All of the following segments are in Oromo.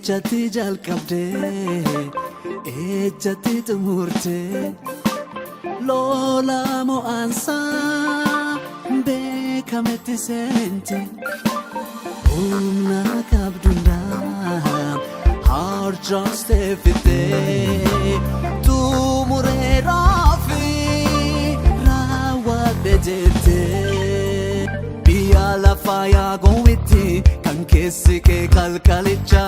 Ejjatti jalqabdee ejjatti xumurtee lola mo'ansaa beekametti seente humna qabdundaan harcaastee fittee xumureeraa fi raawwadhe jettee biyya lafaa yaa gowwitti kan keessi kee kalkalicha.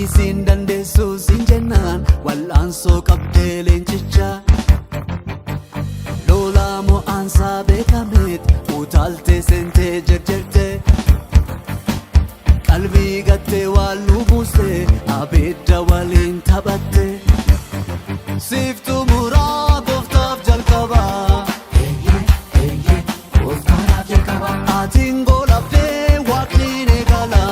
Isin dandeessu sin jennaan wal'aansoo qabdee leencicha. Lola mo'ansaa beekameet utaaltee seentee jarjarte. Qalbii gattee waan nu buuse abidda waliin taphatte. Siif xumuraa gooftaaf jalqabaa. Gooftaadhaaf jalqaba. Atiin goolabdee waaqni ni gala.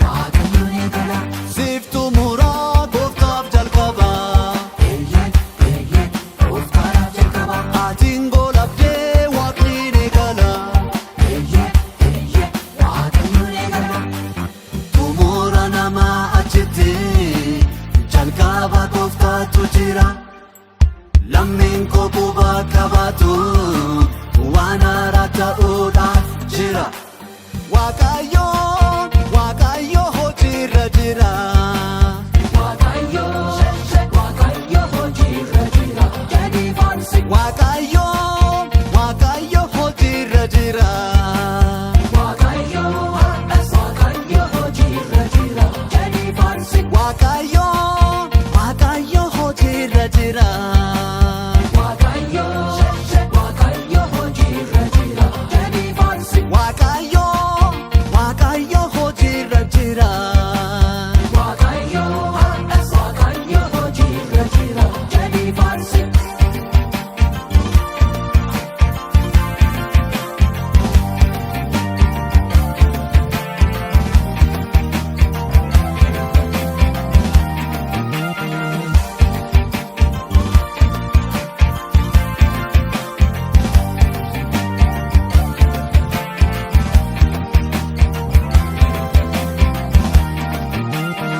Waaqayyo ni gala. Siif xumuraa gooftaaf jalqabaa. Gooftaadhaaf jalqaba. Atiin goolabdee waaqni ni gala. Waaqayyo ni gala. Xumura namaa achitti jalqaba gooftaatu jira. Lammiin koo quba qabaatu waan haaraa ta'uudhaaf jira. Waaqayyo, Waaqayyo hojiirra jira. Waaqayyo, Waaqayyo hojiirra jira. Jedhii faarsi. Waaqayyo, Waaqayyo hojiirra jira. Waaqayyo, Waaqayyo hojiirra jira. Jedhii faarsi. Waaqayyo, Waaqayyo hojiirra jira. Waaqayyo, Waaqayyo hojiirra jira. Jedhii faarsi. Waaqayyo, Waaqayyo hojiirra jira. Waaqayyo, Waaqayyo hojiirra jira. Jedhii faarsi.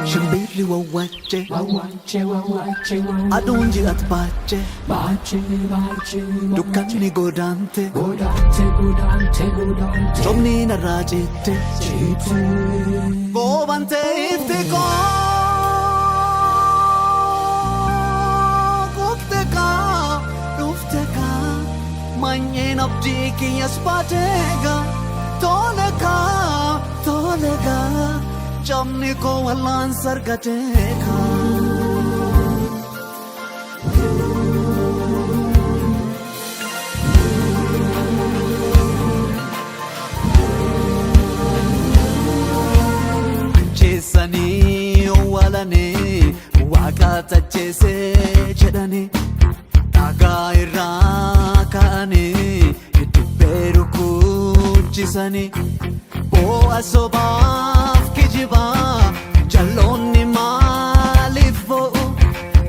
Shimbirri wawwache, Wawwache, wawwache, wawwache. Aduun ji'at baache, Baache, baache, dukkanni godaante, Godaante, godaante, godaante. Sobni narraa citte, Ciite. Goobantee ifti koo, kuufte kaa, dhufte kaa, manyeen abdii kiyyas baateega, tole kaa, tole kaa, cabni koo wal'aansa argateega. Ajjeessanii owwaalanii waaqa tajjeesee jedhanii dhagaa irraa ka'anii dibbee rukuchisanii boo'a sobaaf kijibaa jalloonni maaliif boo'u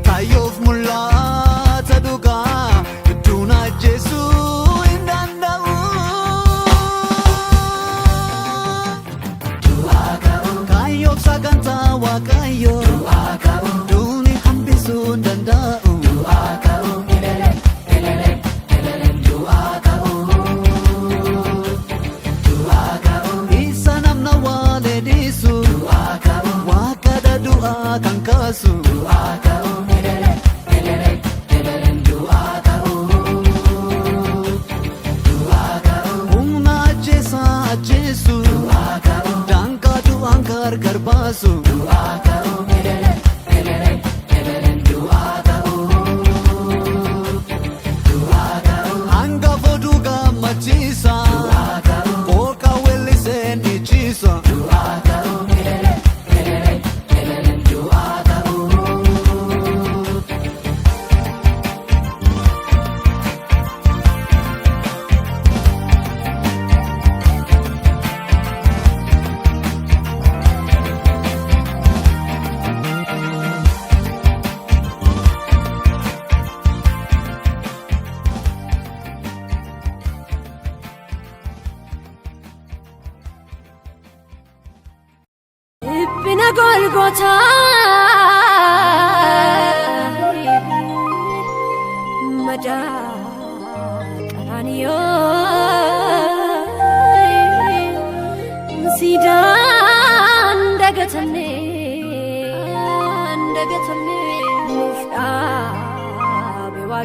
kaayyoof mul'ata dhugaa duuna ajjeesuu hin danda'u. Kaayyoof sagantaa Waaqayyoo duuni hambisuu hin danda'u. Isa namna waalee dhiisu waaqadha du'aa.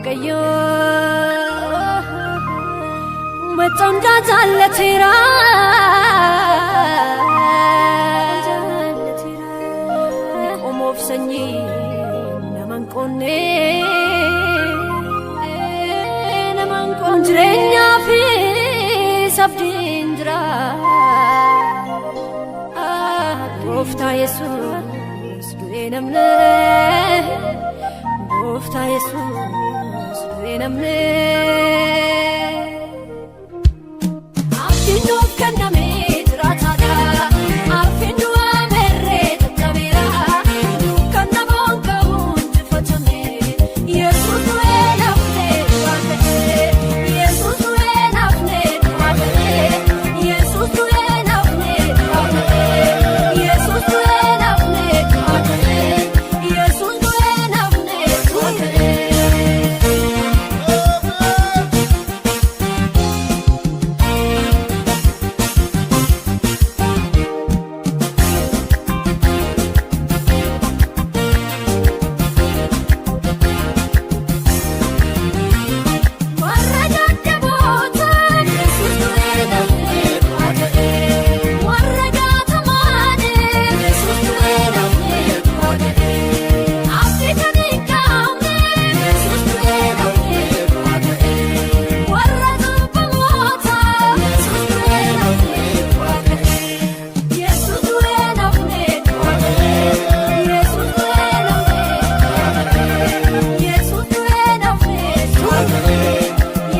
Waaqayyo macca hundaa jaallateera. Qomoof sanyii nama hin qoonne nama hin qoonne jireenyaa fi abdiin jira. Gooftaa Yesuus du'ee namne, Gooftaa Yesuus du'ee namne. Abdiin nuuf kenname jiraataadha. Arfiin du'aa merree tattabeera. Dukkanna boonkamuun injifatame. Yesuus du'ee nafne du'aa ka'e. Yesuus du'ee nafne du'aa ka'e. Yesuus du'ee nafne du'aa ka'e. Yesuus du'ee nafne du'aa ka'e. Yesuus du'ee nafne du'aa ka'e. Warra dadhaboota Yesuus du'ee nafne du'aa ka'e. Warra gaatamaane Yesuus du'ee nafne du'aa ka'e. Abdii kan hin qabne Yesuus du'ee nafne du'aa ka'e. Warra cubbamoota Yesuus du'ee nafne du'aa ka'e. Yesuus du'ee nafne du'aa ka'e. Yesuus du'ee nafne du'aa ka'e. Yesuus du'ee nafne du'aa ka'e.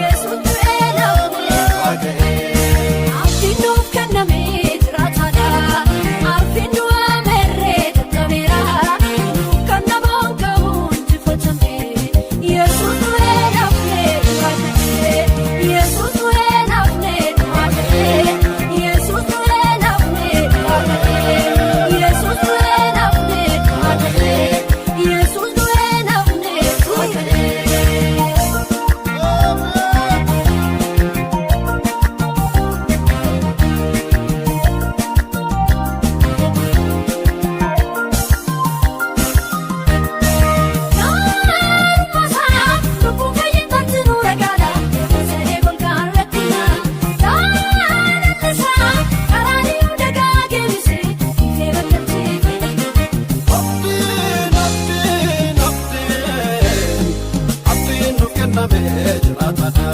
Yesuus du'ee nafne du'aa ka'e. Abdiin nuuf kenname jiraataadha. Arfiin du'aa merree tattabeera. Dukkanna boonkamuun injifatame. Yesuus du'ee nafne du'aa ka'e. Yesuus du'ee nafne du'aa ka'e. Yesuus du'ee nafne du'aa ka'e. Yesuus du'ee nafne du'aa ka'e. Yesuus du'ee nafne du'aa ka'e. Lubbuun fayyintaatti nu ragaadha. Sa'ee golgaan rakkina. Jaalallisaa karaa ni dagaa geebise. Ifee bakkatti fayyada. Abdiin, abdiin, abdiin, abdiin nuuf kenname jiraataadha.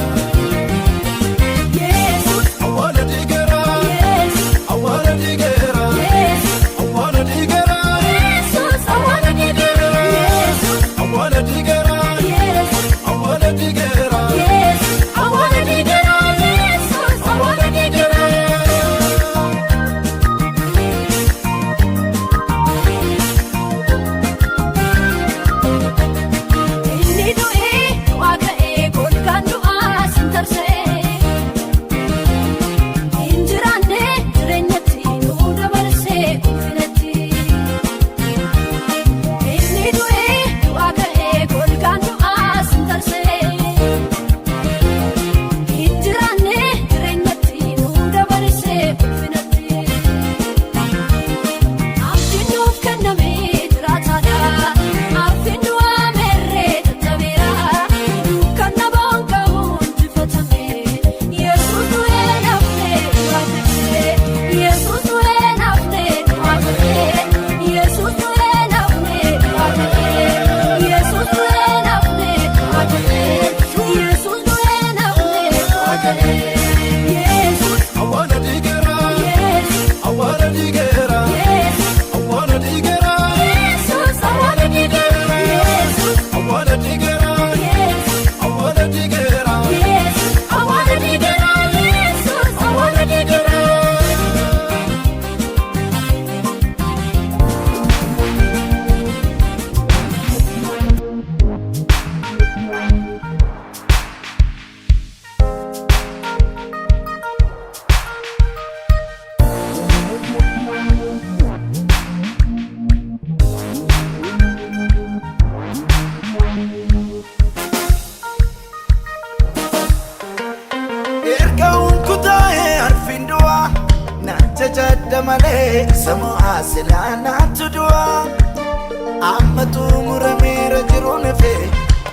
Yesuus, Awwaala diigeera, Yesuus, awwaala diigeera, Yesuus, awwaala diigeera, Yesuus, awwaala diigeera. Yesuus, awwaala diigeera, Yesuus, awwaala diigeera. Yesuus, awwaala diigeera. Yesuus, awwaala diigeera. Inni du'ee du'aa ka'ee golgaan du'aa sin tarsa'ee. Hin jiraanne jireenyatti nu dabarsee ulfinatti. Inni du'ee du'aa ka'ee golgaan du'aa sin tarsa'ee. Hin jiraanne jireenyatti nu dabarsee ulfinatti. Abdiin nuuf kenname jiraataadha. Arfiin du'aa merree tattabeera. Dukkanna boonkamuun injifatame. Yesuus du'ee nafne du'aa ka'e. Yesuus du'ee nafne du'aa ka'e. Yesuus du'ee nafne du'aa ka'e. Yesuus du'ee nafne du'aa ka'e. Yesuus du'ee nafne du'aa ka'e. Yesuus, Awwaala diigeera, Yesuus, awwaala diigeera, Yesuus. awwaala diigeera, Yesuus awwaala diigeera. Yesuus, awwaala diigeera, Yesuus, awwaala diigeera. Yesuus awwaala diigeera. Yesuus awwaala diigeera. Erga hunkutaa'ee arfiin du'aa naan jajadda malee samu'aa silaa naatu du'aa amma xumurameera jiruun hafe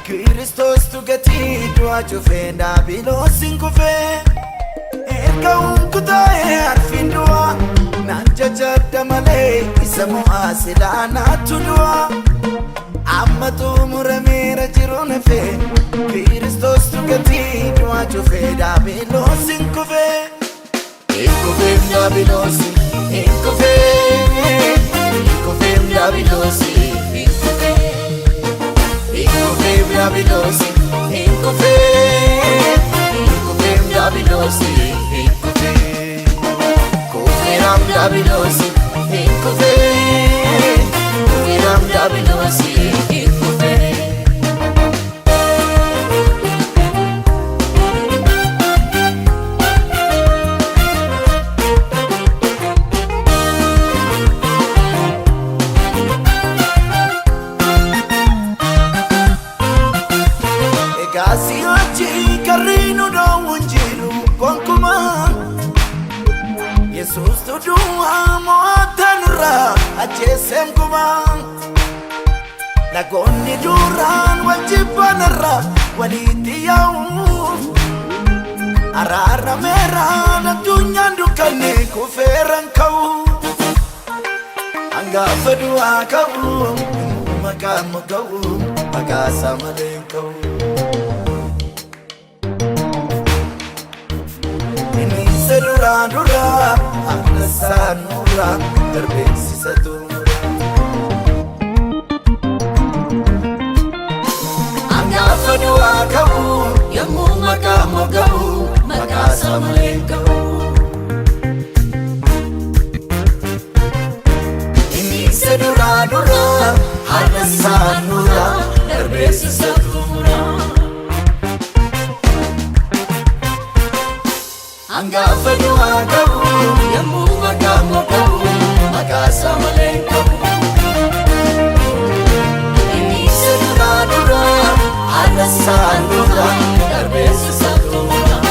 Kiristoostu du'a cufee daabiloosiin kufee. Erga hunkutaa'ee arfiin du'a naan jajadda malee isa mo'aa silaa naatu du'a. Amma xumurameera jiruun hafee Kiristoos gatii du'a cufee daabiloosiin kufee. Hin kufeem daabiloosiin hin kufee. Hin kufeem daabiloosiin hin kufee. Hin kufeem daabiloosiin hin kufee. Hin kufeem daabiloosiin hin kufee. Kufeeram daabiloosiin hin kufee. Kufeeram daabiloosiin hin kufee. Egaa si'achi karri nu dhoowwu hin jiru gonkumaa. Yesuus du'aa mo'ataa nurraa ajjeeseen kumaa. Nagoonni duraan wal jibbanarraa walitti yaa'uuf. Araarameeraan addunyaan dukkanni kufeeran ka'u. Hangafa du'aa ka'u maqaa moga'u maqaa isaa malee hin ka'u. Inni isa duraa duraa haala isaa nuuraa darbeessisa xumuraa. Hangafa du'aa ka'u yommuu maqaa moga'u maqaa isaa malee hin ka'u. Inni isa duraa duraa haala isaa nuuraa darbeessisa xumuraa. Hangafa du'aa ka'u yommuu maqaa moga'u maqaa isaa malee hin ka'u. Inni isa duraa duraa haala isaa nuuraa darbeessisa xumuraa.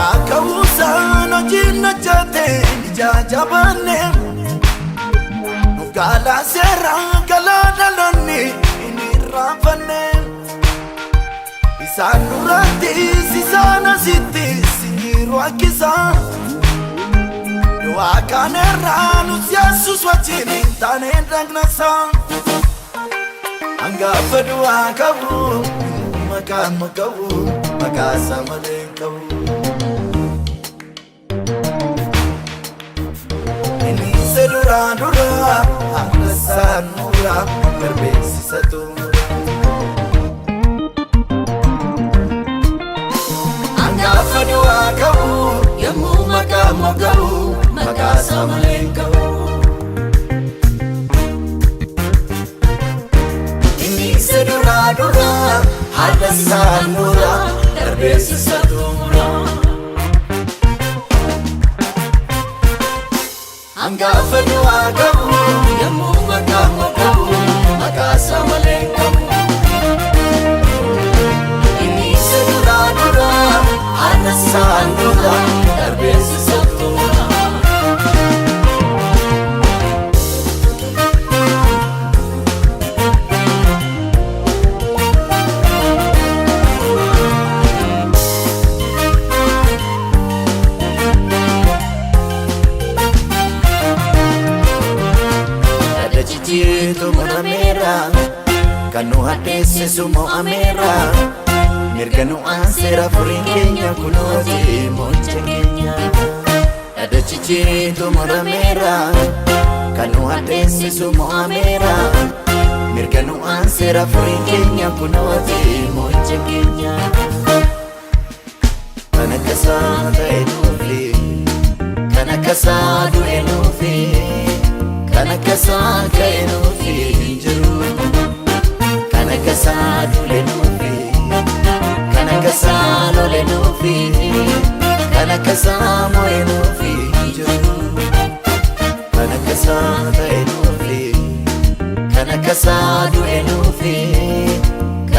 Waaqawusaan hojiin hojjete ija jabaanne nuuf galaa seera galaa dhaloonni inni irraanfanne. Isaan durattis isaan asittis hinjiru akkisaa. Du'aa kanerraa nus Yesuus wajjin hin taane dhagnasaa. Hangafa du'aa ka'u maqaa moga'u maqaa isaa malee hin ka'u. Inni isa duraa duraa haala isaa nuuraa darbeessisa xumuraa. Hangafa du'aa ka'u yommuu maqaa moga'u maqaa isaa malee hin ka'u. Inni isa duraa duraa haala isaa nuuraa darbeessisa xumuraa. Hangafa du'aa ka'u yommuu maqaa moga'u maqaa isaa malee hin ka'u. Inni isa duraa duraa haala isaa nuuraa darbeessisa xumuraa. Dhadhachichiitu murameera kan nu hadheessisu mo'ameera. Mirga nu aanseera furiin keenya kunooti mo'icha keenya. Dhadhachichiitu murameera kan nu hadheessisu mo'ameera. Mirga nu aanseera furiin keenya kunooti mo'icha keenya. Kan akka isaa ta'e nuufi, kan akka isaa du'e nuufi, kan akka isaa ka'e nuufi hin jiru. Kan akka isaa du'e nuufi, kan akka isaa lole nuufi, kan akka isaa mo'e nuufi hin jiru. Kan akka isaa ta'e nuufi, kan akka isaa du'e nuufi.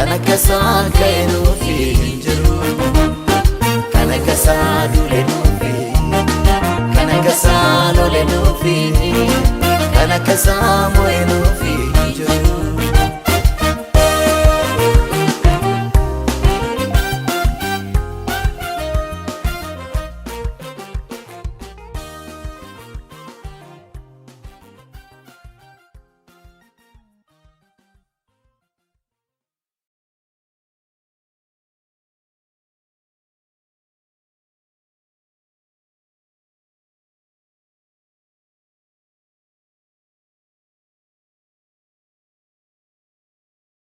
Kan akka isaa ka'e nuufi hin jiru. Kan akka isaa duule nuufi. Kan akka isaa lole nuufi. Kan akka isaa mo'e nuufi hin jiru.